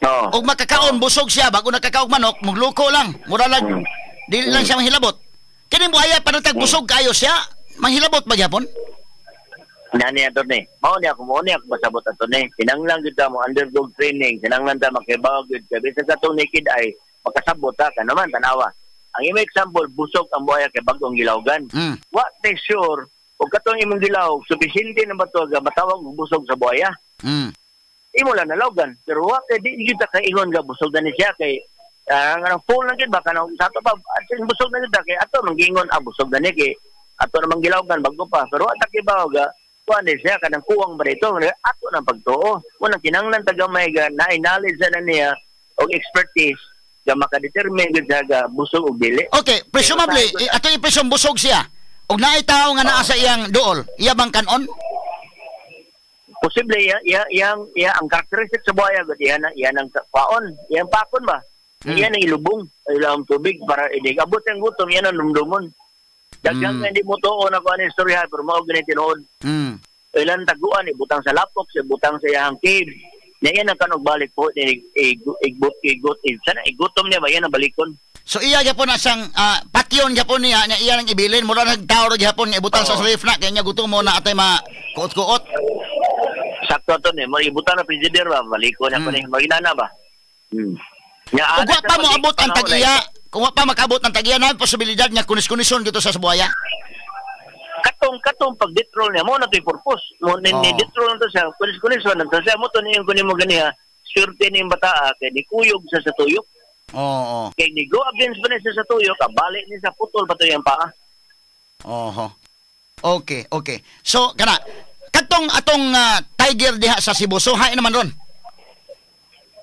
No. Og makakaon busog siya bago nakakaog manok, mugluko lang. Mura lang dili lang siya manghilabot. Kining buaya panatag busog kayo siya, manghilabot ba gyapon? Nani ato ni. Mao ni ako masabot ato ni. Kinanglan gyud ta mo undergo training, kinanglan ta makibaw gyud kay bisan sa atong naked eye makasabot ta ka naman tanawa. Ang imo example busog ang buaya kay bag-ong gilawgan. Wa tay sure og katong imong gilawg suficiente na ba to ga matawag og busog sa buaya? Imo lang nalawgan pero wa kay di gyud ta kaingon ga busog na ni siya kay ang full lang gyud ba kanang sa ato pa busog na gyud ta kay ato manggingon busog na ni kay ato namang gilawgan bago pa pero wa ta kibaw ga kuan ni siya kanang kuwang ba dito ato nang pagtuo unang kinanglan ta gamay ga naay knowledge na niya og expertise ga makadetermine gyud siya ga busog og dili. Okay, presumably ato i-presume busog siya og naay tawo nga naa sa iyang duol, iya bang kanon? Posible iya ang characteristic sa buaya gud iya ang paon, iyang pakon ba? Iya ang ilubong, ilang tubig para idig abot ang gutom, iya ang dumdumon. Daghang hindi mo tuon ako ani istorya pero mao gani tinuod. Ilang taguan ibutang sa lapok, ibutang sa iyang cave. Nya iya ang kanog balik po igut sana igutom niya ba iya ang balikon. So iya gyapon na siyang patyon gyapon niya nya iya ang ibilin mura nagtawo gyapon nga ibutang sa ref na kay nya gutom mo na atay ma kuot-kuot. Sakto to ni, mo ibutan na frigidaire ba, balikon ako ni, maginana ba? Nya kung wa pa mo abot ang tag-iya, kung wa pa makaabot ang tag-iya na posibilidad nga kunis-kunison dito sa buaya. Katong pag death roll niya mo na to'y purpose. Mo ni, ni death roll na to siya, kunis-kunis na to siya mo to niyong kunin mo ganiha. Swerte ni bata kay ni kuyog sa tuyok. Oo. Kay ni go against pa ni siya sa tuyok, balik ni sa putol pa to yung paa. Oho. Okay. So kana katong atong tiger diha sa Cebu, so hain naman ron.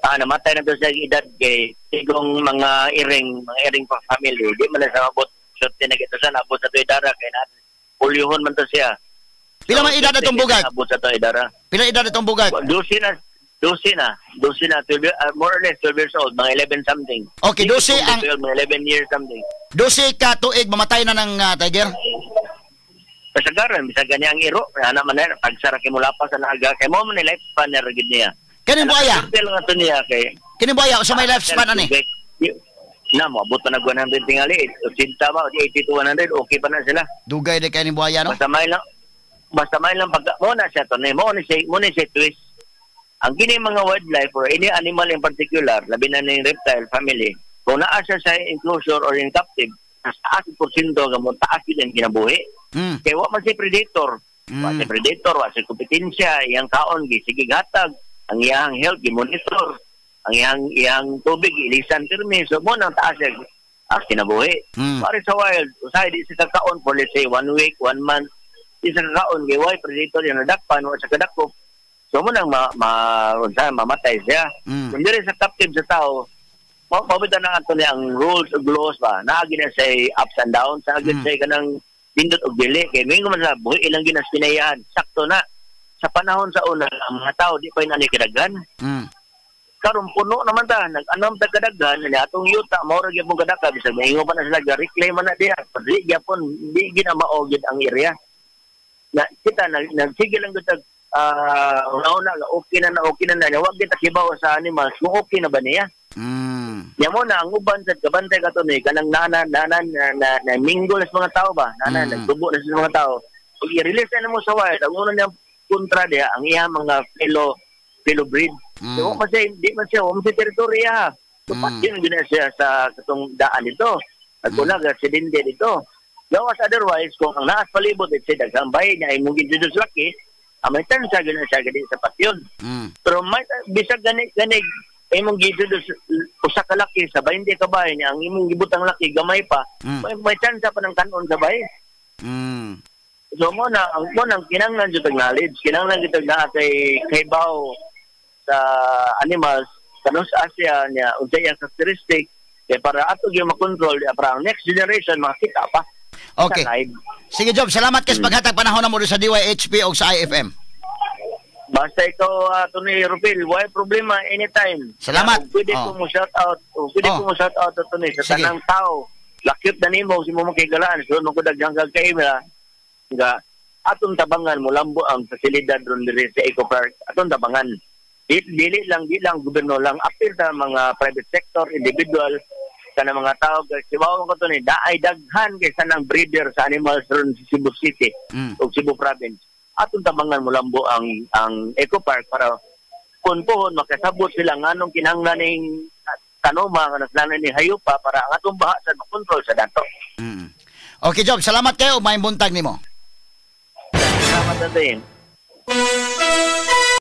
Namatay na to sa edad kay tigong mga iring pa family. Di man na sa mabot. Swerte na gito sa nabot sa to idara kay na pulyuhon man to siya. Pila man edad atong bugag? Nabot sa to idara. Pila edad atong bugag? 12 na, 12, more or less 12 years old, mga 11 something. Okay, 12 ang 12, mga 11 years something. 12 ka tuig mamatay na ng tiger. Kasagaran bisag gani ang iro, ana man na pagsara kay mulapas sa naga kay mo man ni lifespan na ra gid niya. Kini buaya. Lang ato niya kay Kini buaya sa may lifespan ani. Na moabot pa nag 100 tingali, 80 ba, 80 to 100, okay pa na sila. Dugay de kay ni buaya no. Basta may lang pag mo na siya to ni mo ni siya twist. Ang kini mga wildlife or any animal in particular, labi na ning reptile family, kung naa siya sa enclosure or in captive, taas porsyento nga mo taas yun ang kinabuhi. Kay wa man si predator, wa si predator, wa si kompetensya, iyang kaon gi sige gatag, ang iyang health gi-monitor, ang iyang tubig ilisan pirmi, so mo nang taas siya ang kinabuhi. Pare sa wild, usahay di sa kaon for let's say 1 week, 1 month, di sa kaon kay way predator yang nadakpan wa sa kadakop. So mo nang mamatay siya. Kung diri sa captive sa tao, mabita na ato niya ang rules ug laws ba. Naagi na say ups and downs, naagi say kanang pindot og dili kay mingon man sa buhi ilang ginas pinayahan. Sakto na. Sa panahon sa una ang mga tao di pa inani kadaghan. Karon puno naman ta, nag-anam ta kadaghan ni atong yuta mao ra gyud kadaka bisag maingon pa na sila ga-reclaim man na diha. Di gyapon di ginamao gyud ang area. Na kita nagsige lang gyud una-una okay na wag kita kibaw sa animals kung okay na ba niya. Ya mo na ang uban sa kabantay kato ni kanang nana na mingle sa mga tao ba, nana nagtubo na sa mga tao. Pag i-release na mo sa wild, ang una niyang kontra diha ang iyang mga fellow breed. So kasi di man siya, wa man siya teritorya. So patyon gyud na siya sa katong daan dito. Naguna ga aksidente dito. Gawas otherwise kung ang naas palibot it say daghang bay niya imong gidudus laki, may tansa gyud na siya gani sa patyon. Pero may bisag gani imong gidudus usa ka laki sa 20 ka bay niya ang imong gibutang laki gamay pa, may tansa pa ng kanon sa bay. So mo na ang kinahanglan jud knowledge, kinahanglan jud naa kay kaybaw sa animals kanus Asia niya unsay ang characteristic kay para ato gyud makontrol para ang next generation makita pa. Okay. Sige Job, salamat kay paghatag panahon na mo sa DYHP o sa IFM. Basta ikaw, Tony Rupil, why problema anytime. Salamat. Pwede ko mo shout out, pwede ko mo shout out Tony sa tanang tao. Lakyot na nimo si mo makigalahan, so mo daghang kag kaima nga atong tabangan mo lambo ang pasilidad ron diri sa Eco Park. Atong tabangan. Dili lang gobyerno lang apil ta mga private sector, individual kana mga tao kay sibaw ko to ni daay daghan kay sanang breeder sa animals ron sa Cebu City ug Cebu Province. Atong tabangan mo lambo ang Eco Park para kun pohon makasabot sila nganong kinahanglan ning tanoma kanang ni hayupa para ang atong baha sa makontrol sa dato. Okay Job, salamat kayo, maayong buntag nimo. Salamat natin.